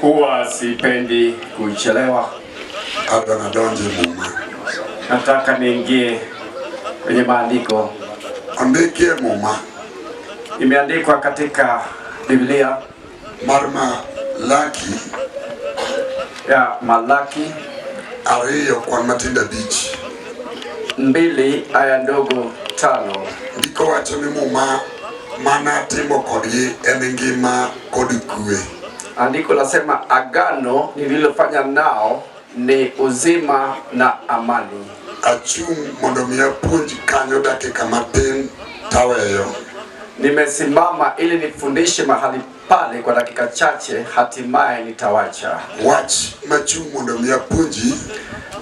Huwa sipendi kuchelewa. Adwa nadonj e Muma. Nataka niingie kwenye maandiko. Ondikie Muma Imeandikwa katika Biblia mar Malaki ya Malaki 2 kwan matindo 5. 2 aya ndogo 5. Ndiko wacho ni Muma mana timo kodgi en ngima kod kwe. Andiko lasema agano nililofanya nao ni uzima na amani. Achung' mondo mi apuonj kanyo dakika matin taweyo. Nimesimama ili nifundishe mahali pale kwa dakika chache, hatimaye nitawacha. Wach machung' mondo mi apuonji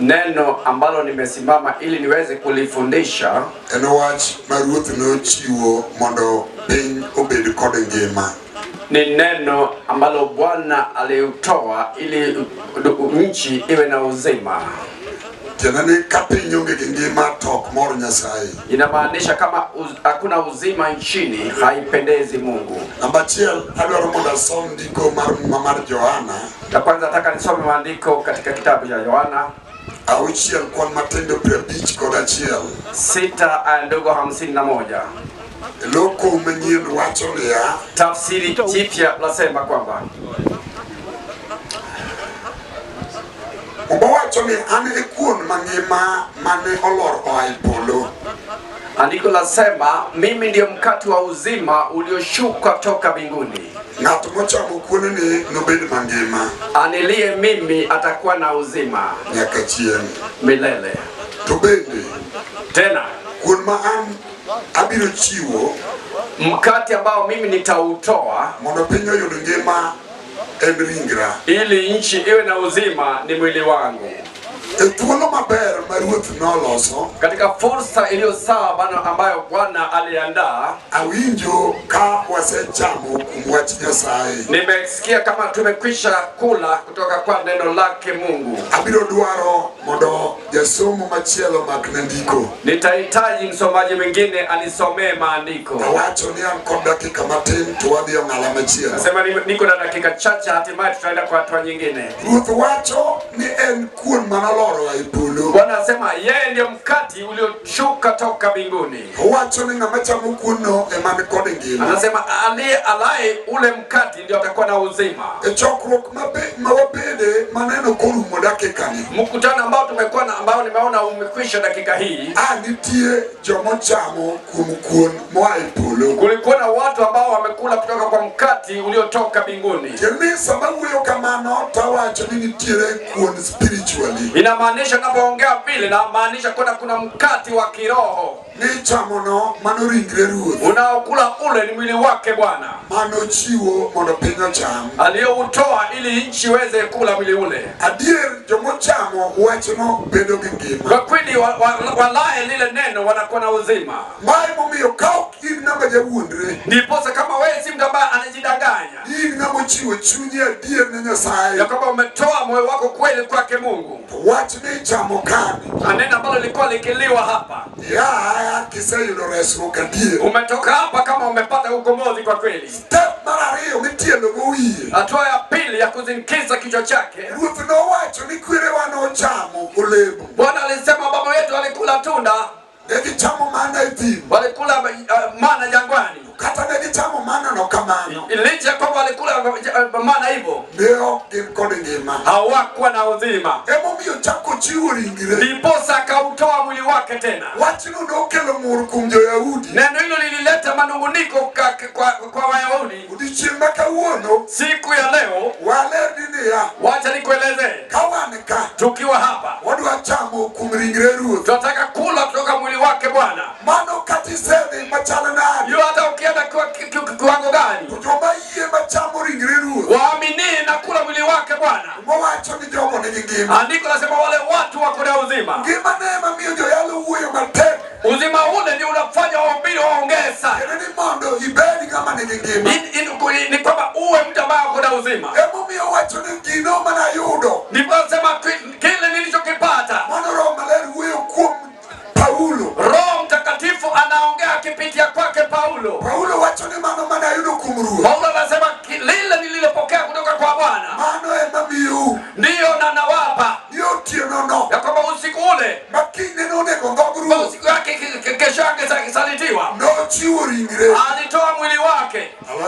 Neno ambalo nimesimama ili niweze kulifundisha en wach ma Ruoth nochiwo mondo piny obed kod ngima. Ni neno ambalo Bwana aliutoa ili nchi iwe na uzima. Tiende ni ka piny onge gi ngima to ok mor Nyasaye. Inamaanisha kama hakuna uzima nchini haipendezi Mungu. Namba achiel, adwaro mondo asom ndiko mar Muma mar Johana La kwanza nataka nisome maandiko katika kitabu cha Yohana 6 kwan matindo 51. 6 aya ndogo 51. Loko manyien wacho niya, Tafsiri jipya lasema kwamba Muma wacho ni an e kuon mangima mane olor oa e polo. Andiko lasema mimi ndiyo mkate wa uzima ulioshuka toka mbinguni. Ng'at mochamo kuonini nobed mangima Anilie mimi atakuwa na uzima nyaka chieng'. Milele. To bende Tena kuon ma an abiro chiwo mkate ambao mimi nitautoa mondo piny oyud ngima en ringra. Ili nchi iwe na uzima ni mwili wangu. E thuolo maber ma Ruoth noloso, Katika fursa iliyo sawa bana ambayo Bwana aliandaa, awinjo ka wasechamo kuom wach Nyasaye. Nimesikia kama tumekwisha kula kutoka kwa neno lake Mungu. Abiro dwaro mondo jasomo machielo makna ndiko. Nitahitaji msomaji mwingine anisomee maandiko. Awacho ni an kod dakika matin to wadhi ong'ala machielo. Nasema niko na dakika chache, hatimaye tutaenda kwa hatua nyingine. Ruoth wacho ni en kuon manolor oa e polo. Bwana anasema yeye ndiyo mkate ulioshuka toka mbinguni. Owacho ni ng'ama chamo kuonno ema ni kod ngima. Anasema aliye alaye ule mkate ndio atakuwa na uzima. E chokruok ma wabede maneno korumo dakikani. Mkutano ambao tumekuwa na ambao nimeona umekwisha dakika hii, A nitie jomochamo kuom kuon moa e polo. Kulikuwa na watu ambao wamekula kutoka kwa mkate uliotoka mbinguni. Tiende ni sama wuoyo kamano tawacho ni nitiere kuon spiritually. Inamaanisha napoongea vile, namaanisha kuna mkate wa kiroho Ni chamono mano ringre Ruoth. Unaokula ule ni mwili wake Bwana Manochiwo mondo piny ocham. Aliyoutoa ili nchi iweze kula mwili ule. Adier jomochamo wachno bedo gi ngima. Kwa kweli walaye lile neno wanakuwa na uzima. Mae momiyo ka ok in ng'ama jawuondre, Ndiposa kama wewe si mtu ambaye anajidanganya, in ng'ama ochiwo chunye adier ne Nyasaye. Ya kwamba umetoa moyo wako kweli kwake Mungu, To wach ni ichamo kani, na neno ambalo lilikuwa likiliwa hapa, ia kiseyudo resruok adier. Umetoka hapa kama umepata ukombozi kwa kweli. Step mar ariyo mitielogo wiye. Hatua ya pili ya kuzingiza kichwa chake, Ruoth nowacho ni kwerewa nochamo olemo. Bwana alisema baba yetu alikula tunda, Ne gichamo mana e thim. Walikula mana jangwani. Kata ne gichamo mana no kamano. Licha ya kwamba walikula mana hivyo, Ne ok gin kod ngima. Hawakuwa na uzima. Emomiyo chako chiwo ringre. Ndiposa akautoa mwili wake tena. Wachno nokelo ng'ur kuom jo-Yahudi. Neno hilo lilileta manunguniko kwa Wayahudi. Odiechieng' ma kawuono Siku ya leo, walerni niya. Wacha nikuelezee, Ka wan ka tukiwa hapa wadwa chamo kuom ringre Ruoth. Tunataka kula kutoka mwili wake Bwana. Mano kata isedhi machal nade. Hiyo hata ukienda kwa kiwango gani, To joma yie machamo ringre Ruoth. Waamini na kula mwili wake Bwana. Mowacho ni jogo nigi ngima. Andiko nasema wale watu wako na uzima. Ngima ne ema miyo joyalo wuoyo matek. Uzima ule ndio unafanya wahubiri waongee sana. Kendo ni mondo ibed ng'ama nigi ngima. Ni kwamba uwe mtu ambaye ako na uzima. Emomiyo wacho ni gino manayudo. Ndipo nasema kile nilichokipata. Mano Roho Maler wuoyo kuom Paulo. Roho Mtakatifu anaongea akipitia kwake Paulo. Paulo wacho ni mano manayudo kuom Ruoth. Paulo anasema lile nililopokea kutoka kwa Bwana. Mano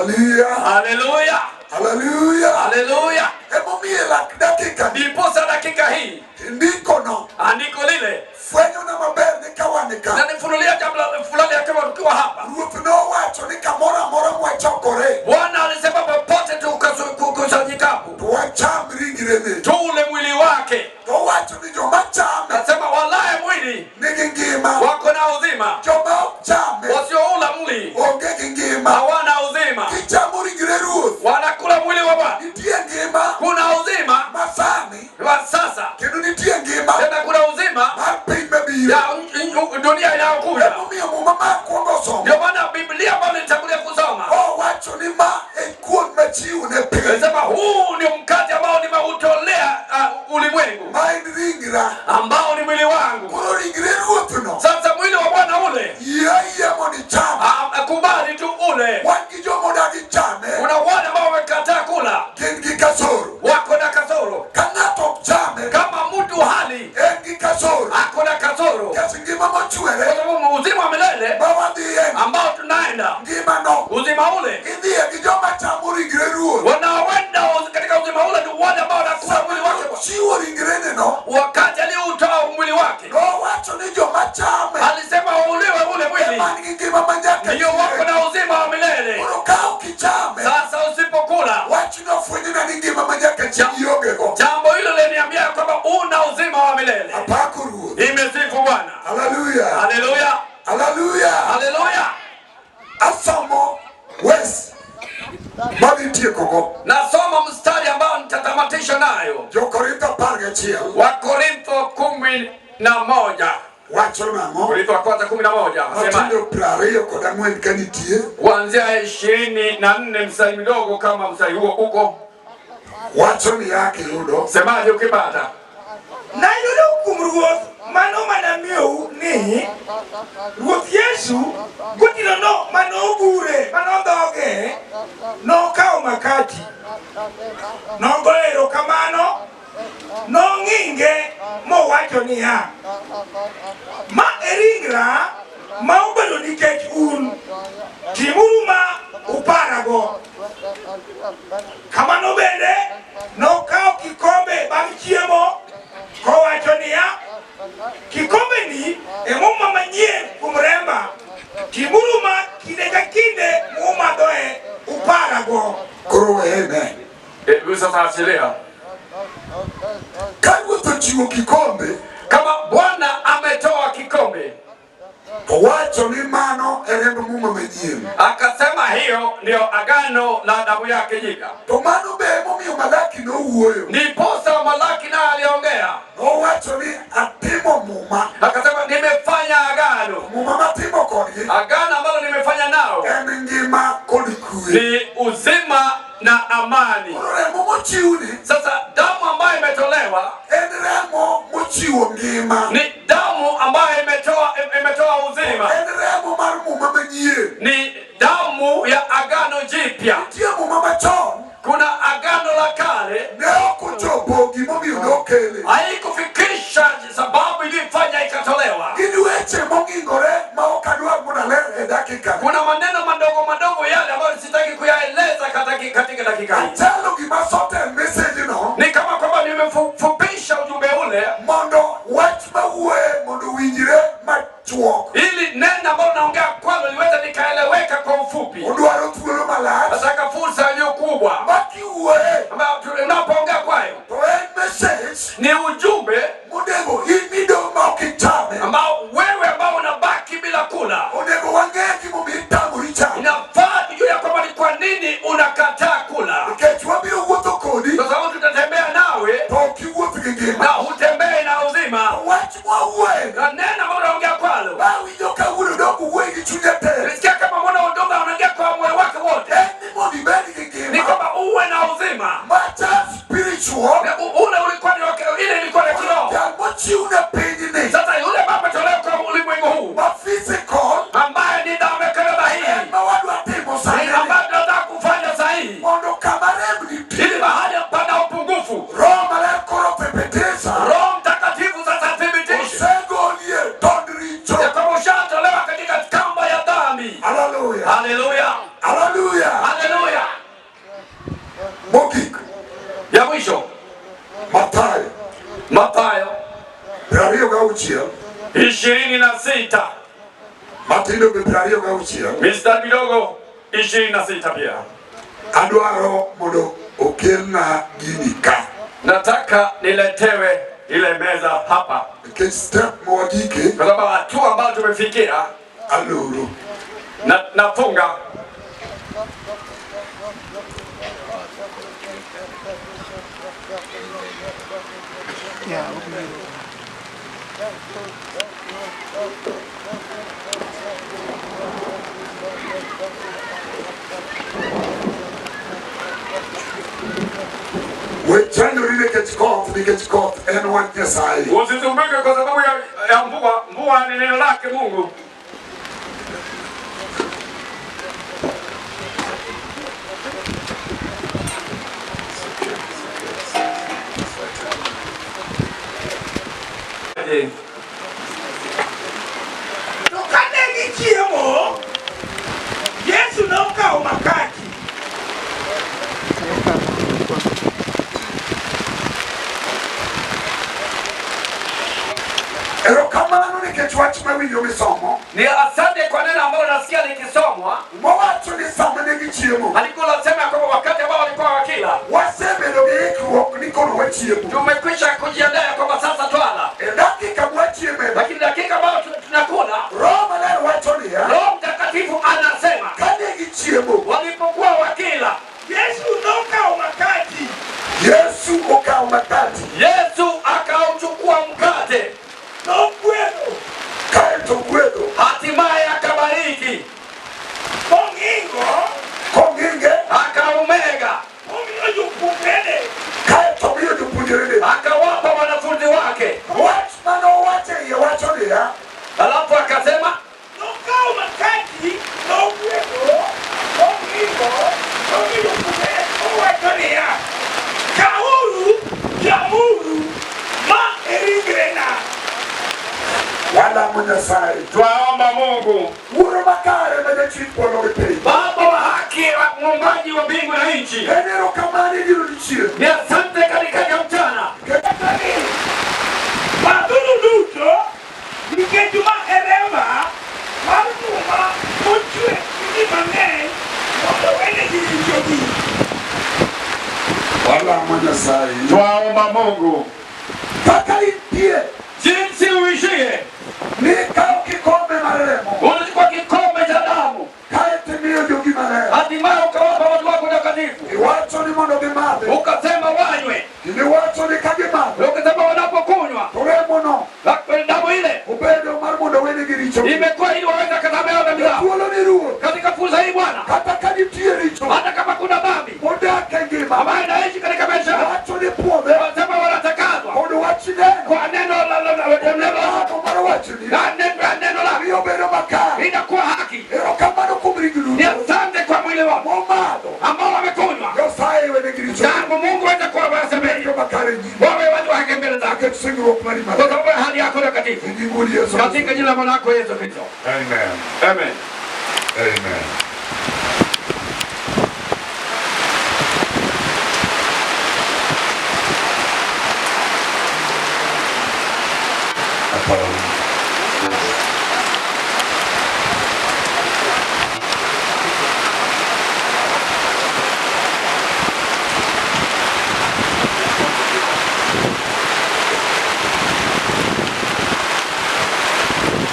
Haleluya. Haleluya, Haleluya. Haleluya. Emomiyo lak dakika ni Ndiposa dakika hii ndikono andiko lile fwenyona maber ni ka wan ka. nanifunulia jambo fulani ya kama tukiwa hapa. Ruoth nowacho ni kamoro amora mwachokore Bwana alisema popote tukusanyikapo to wacham ringrene. tule mwili wake. Towacho ni joma chame Nasema walaye mwili nigi ngima, wako na uzima, joma ok chame wasioula mwili onge gi ngima. hawana uzima. Kichamo ringre ruoth Wanakula mwili wa Bwana, nitie ngima kuna uzima masani wa sasa, kendo nitie ngima tena kuna uzima mar piny mabiro. ya dunia inayokuja. Emomiyo muma ma akwongo somo Ndio maana Biblia ambayo nilitangulia kusoma owacho ni ma e kuon machiwo ne piny, inasema huu ni mkate ambao nimeutolea ulimwengu, ma en ringra. ambao ni mwili wangu. Koro ringre ruothno Sasa mwili wa Bwana ule, yie ayie mondo icham. Kubali tu ule. Wan gi jomodagi chame Kuna wale ambao wamekataa kula, gin gi kasoro. wako na kasoro. Ka ng'ato ok chame Kama mtu hali en gi kasoro. ako na kasoro, Nikech ngima kwa mochwere sababu uzima wa milele ma wadhiye ambao tunaenda ngimano uzima ule, idhiye gi joma chamo ringre ruoth. wanaoenda katika uzima ule ni wale ambao wanakula mwili wake. Chiwo ringrene no Wakati aliutoa mwili wake, nowacho ni joma chame alisema uliwe ule mwili ema nigi ngima manyaka ndiyo wako chieng'. na uzima wa milele. Koro ka ok ichame Sasa usipokula, wachno fwenyona ni ngima manyaka chieng' iongego. jambo hilo liniambia kwamba una uzima wa milele. Apako ruoth. Imesifu Bwana. Haleluya. Haleluya, Haleluya. haleluya. Asomo wes madhi tiekogo. Nasoma mstari ambao nitatamatisha nayo, Jokorintho 11 Wakorintho 11, wacho nang'o? Korintho wa kwanza 11 nasema Matindo 24 ka nitie kuanzia 24, mstari mdogo kama mstari huo uko wacho niya kiyudo. semaje? Ukipata Nayudo kuom Ruoth mano manamiyou ni Ruoth Yesu gotienono manogure manodhoge nokawo makati nogoyo erokamano nong'inge mowacho niya, ma e ringra ma obedo nikech un, timuru ma uparago. Kamano bende nokawo kikombe bang' chiemo kowacho niya, kikombe ni e muma manyien kuom remba, timuru ma kinde ka kinde mumadhoe uparago. Koro wene. Hebu sasa achilia. Ka ruoth ochiwo kikombe Kama Bwana ametoa kikombe, owacho ni mano e remb muma manyien. akasema hiyo ndio agano la damu yake jipya. To mano be emomiyo Malaki nowuoyo. Ndiposa Malaki naye aliongea Nowacho ni atimo muma. akasema, nimefanya agano, Muma matimo kodgi agano ambalo nimefanya nao en ngima kod kwe. ni uzima na amani. Koro remo mochiwni Sasa damu ambayo imetolewa en remo mochiwo ngima. ni damu ambayo imetoa uzima, En remo mar muma manyien. ni damu ya agano jipya. Nitie muma machon Kuna agano la kale ne ok ochopo gimomiyo nokele. haikufikisha sababu iliyofanya ikatolewa. Gin weche mongingore ma ok adwar mondo aler e dakika. Kuna maneno madogo madogo yale ambayo sitaki kuyaeleza katika dakika hii. Achalo gima sote message no Ni kama kwamba nimefupisha ujumbe ule mondo wach mawuoye mondo owinjre machuok. ili neno ambalo naongea kwalo liweze likaeleweka kwa ufupi. Odwaro thuolo malach Nataka fursa iliyo kubwa ma kiwuoye ambayo tunapoongea kwayo to en message ni ujumbe monego in midong' ma ok ichame ambao wewe ambao unabaki bila kula, onego wang'e gimomiyo itamori chame inafaa tujue ya kwamba ni kwa nini unakataa kula, nikech wabiro wuotho kodi kwa sababu tutatembea nawe to ok iwuoth gi ngima. na hutembei na uzima. Wach mwawuoye Na neno ambalo unaongea kwalo, mawinjo ka wuon odongo wuoye gi chunye te nisikia kama mwana udongo anaongea kwa moyo wake wote, en ni mondo ibed gi ni ngima kwamba uwe na uzima. macha spiritual Na ule ulikuwa ni ile ilikuwa ni kiroho. jal mochiw ne pinyni Sasa yule ambaye ametolewa kwa ulimwengu huu ma physical ambaye ni damu ya karama en hii ma wadwa timo ni sani ambayo tunataka kufanya sahihi, mondo kama rem nitie ili mahali pana upungufu, Roho Maler koro thibitisa Roho Mtakatifu sasa athibitishe osegolie tond richo. ya kwamba ushatolewa katika kamba ya dhambi. Haleluya. Haleluya, Haleluya. haleluya. Cha mwisho, Mathayo Mathayo 26 26 Matindo be 26 mistari midogo 26 pia. Adwaro mondo okelna gini ka. Nataka niletewe ile meza hapa, Nikech step mwagike kwa sababu hatua ambayo tumefikia aloro. na, nafunga. We chandori nikech koth, nikech koth en wach Nyasaye. Usisumbuke kwa sababu ya mvua. Mvua ni neno lake Mungu. To kane gichiemo, Yesu nokawo makati. Erokamano nikech wach mawinjo misomo. Ni asante kwa neno ambalo nasikia likisomwa. Mowacho ni sama ne gichiemo. Alikuwa anasema kwamba wakati ambao walikuwa wakila, Wasebedo gi ikruok ni koro wachiemo. tumekwisha kujiandaa ya kwamba sasa twala, E dakika mwachieme, lakini dakika ambayo tunakula, Roho Maler wacho niya, Roho Mtakatifu anasema kane gichiemo, walipokuwa wakila, Yesu nokawo makati. Yesu okawo makati. Yesu akauchukua mkate, Nogwedho. Kaeto ogwedho. Hatimaye akabariki, Mong'ingo. Kong'inge. Akaumega, Omiyo jopuonjrene. Kaeto omiyo jopuonjrene. Akawapa wanafunzi wake. Wach manowacho e iye wacho niya, Alafu akasema Nokawo makati, nogwedho, mong'ingo, omiyo jopuonjrene kowacho niya, kawuru, chamuru, ma e ringrena. Walamo Nyasaye. Twaomba Mungu. Wuoro makare ma jachien polo gi piny. Baba wa haki, muumbaji wa mbingu na nchi. En erokamano e dier odiechieng'. Ni asante katika ya mchana. Madhuru duto, nikech ma e remba mar muma mochwe gi ji mang'eny mondo wenegi richogi. Walamo Nyasaye. Twaomba Mungu. Kaka intie, Jinsi uishie, nikawo kikombe mar remo. Unachukua kikombe cha damu, Kaeto imiyo jogi maler. hatimaye ukawapa watu wako takatifu, Iwacho ni mondo gimadhe. ukasema wanywe, Iwacho ni ka gimadho. ukasema wanapokunywa To remono damu ile obedo mar mondo wenegi richo. imekuwa ili waweze kusamehewa dhambi zao. Thuolo ni Ruoth. Katika fursa hii Bwana, Kata ka nitie richo hata kama kuna dhambi modak e ngima, ambayo inaishi katika maisha yao, wacho ni puodhe wasema wanatakaswa kod wach neno. kwa neno la la la la Lamo mar wachni la neno la miyo bedo makare. inakuwa haki. Erokamano kuom ring Ni duto asante kwa mwili wao momadho. ambao wamekunywa. Nyasaye wenegi richo. Tangu Mungu aweze kuwasamehe Bedo makare nyimi. wawe watu wake mbele zake, Aket singruok mari kwa maler. sababu ya hali yako takatifu, E nying Wuod Yesu katika jina la mwana wako Yesu Kristo, Amen. amen. Amen.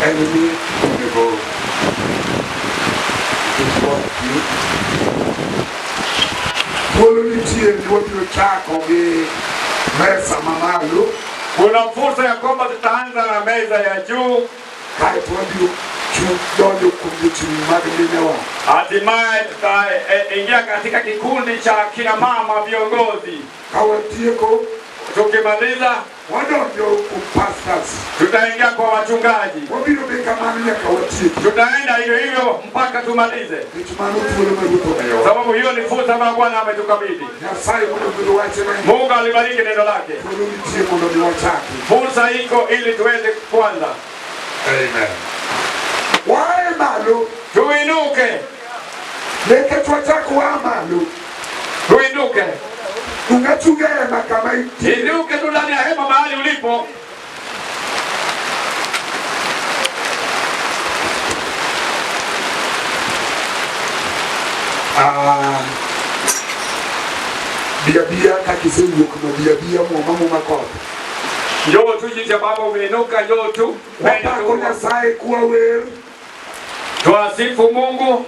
En ni onego thuolo nitie ni wabiro chako gi mesa mamalo, Kuna fursa ya kwamba tutaanza na meza ya juu, kaeto wabiro donjo kuom jochung' mag minewa. hatimaye tutaingia katika kikundi cha kina mama viongozi. Ka watieko, Tukimaliza wadonjo kuom pastors. tutaingia kwa wachungaji, Wabiro be kamano nyaka watieki. tutaenda hivyo hivyo mpaka tumalize, Nikech mano thuolo ma Ruoth omiyowa. sababu hiyo ni fursa ambayo Bwana ametukabidhi. Nyasaye mondo ogwedh wachne. Mungu alibariki neno lake. Thuolo nitie mondo mi wachaki. Fursa iko ili tuweze kuanza. Amen. Wae malo, Tuinuke, nikech wachako waa malo. tuinuke. Chung achunga e hema kama intie. Inuke tu ndani ya hema mahali ulipo. Ah, bi abiya kaka isewuok no bi abiya muma muma koth. Njoo tu jinsi ambavyo umeinuka, njoo tu. Wapako Nyasaye kwa wer. Twasifu Mungu.